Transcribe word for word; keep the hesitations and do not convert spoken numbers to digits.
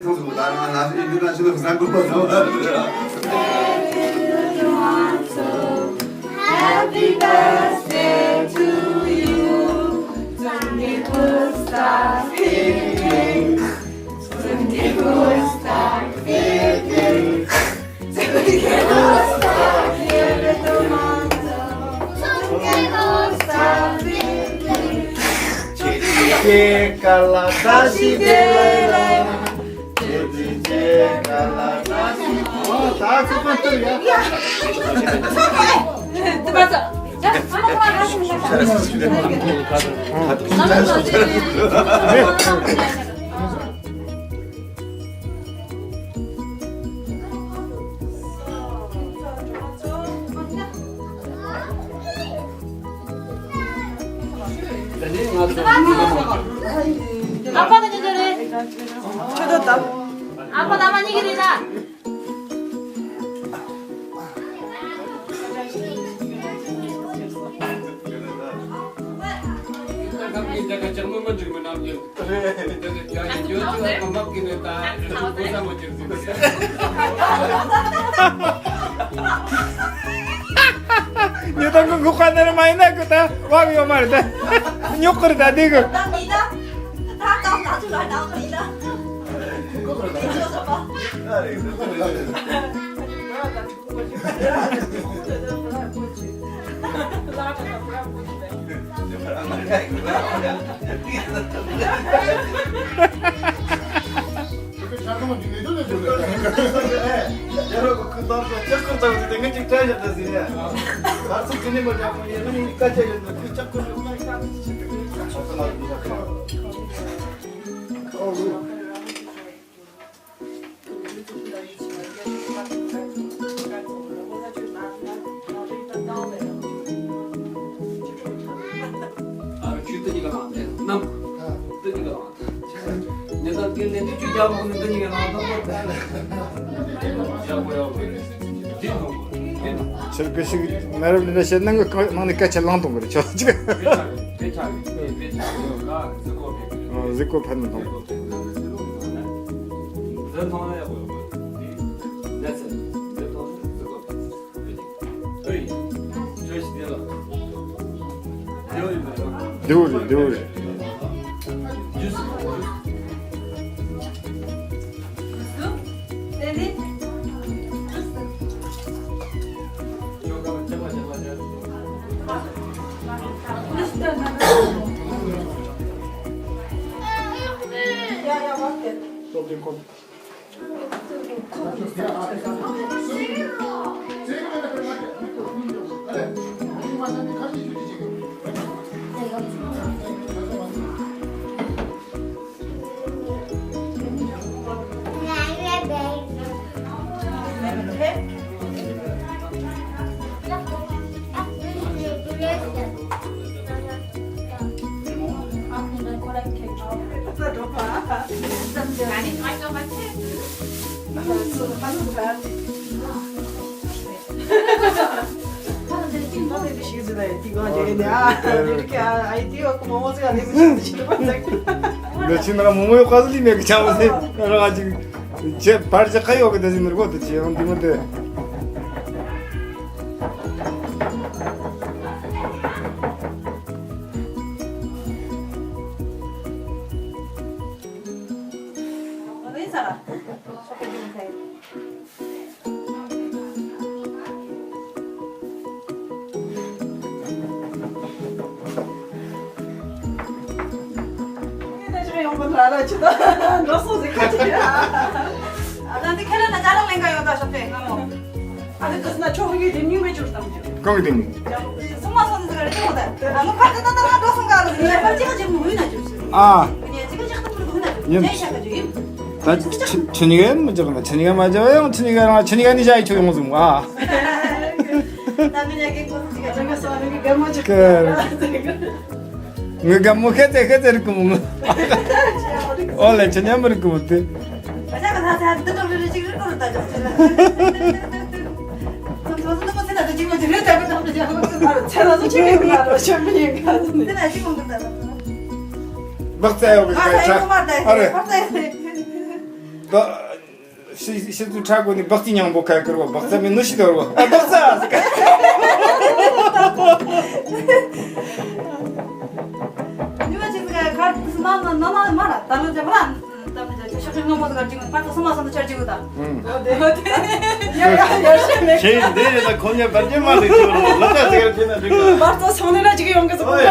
Happy birthday to you. ཉེ་དང་གི་འགོག་པ་ནི་ར་མ་ཡིན་ན་གི་ད་བག་ཡོད་མ་རེད་ད། ཉོག་གི་རེད་ད་འདི་གི། ཆེར་སྐུ་ཞིག་མ་རབས་ལ་བཤད་ན་ངའི་ནང་ནས་སྐད་ཆ་བླངས་གཏོང་གི་རེད་ཆོག་ཅིག་གཟིགས་སྐོར་ཕན་ནི་གཏོང་། འདི་བོ་རེད། འདི་བོ་རེད། འདི་ཕྱི་ནང་མོ་མོའི་ཁ་ཟི་ལི་མེད་གི་ཆ་མོ་ཟེར་རང་ཅིག་ཅེ་བར་ཅེ་ཁ་ཡོག་གི་དེ་ཟིན་རྒོ་དེ་ཅེ་ཡང་འདི་མོ་དེ། གང་གི་དེ་མིན། ཨ། ཡིན། ད་ཆི་ཆི་ཉི་ག་མི་འཇོག་ན་ཆི་ཉི་ག་མ་འཇོག་ཡང་ཆི་ཉི་ག་རང་ཆི་ཉི་ག་ནི་བྱ་ཡི་ཆོག་ཡོང་ཟིན། ཨ། ངའི་དགའ་མོ་ཤེས་ཚེ་ཤེས་ཚེ་རིག་གི་མོ། ཨོ་ལེ་ཆི་ཉམས་རིག་གི་མོ་དེ། ལག་རྩལ་ཡོད་གི་སྐད་ཆ། ཨ་རེ། ཤི་ཤི་ཚུལ་ཁྲ་གོ་ནི་སྦག་ཙི་མྱང་པོ་ཁ་ཁར་བ་སྦག་ཙ་མི་ནུ་ཤི་དོར་བ་ཨ་སྦག་ཙ་ཟེར་ག་ནི་མ་ཅི་ཟེར་ག་ཁར་དུ་སུ་ན་ན་ན་ན་མ་ར་ད་ལོ་ཇ་བ་ན་ད་མི་ཇ་ཆ་ཤོག་ཤོག་ངོ་མོ་ཟེར་ག་ཅི་གུ་པར་ཏོ་སུ་མ་སོང་དུ་ཆར་ཅི་གུ་ད་ཨུམ་ཡ་ཡ་ཡ་ཤེ་མེ་ཁྱེད་འདི་ལ་ཁོ་ཉ་པར་ཅན་མ་ལུས་ཅི་བ་ལོ་ལ་ད་ཟེར་ག་ཅི་ན་འགྲིག་ག་པར་ཏོ་སོང་ནི་ན་ཅི་གི་ཡོང་གི་ཟེར་གོ་ཡ་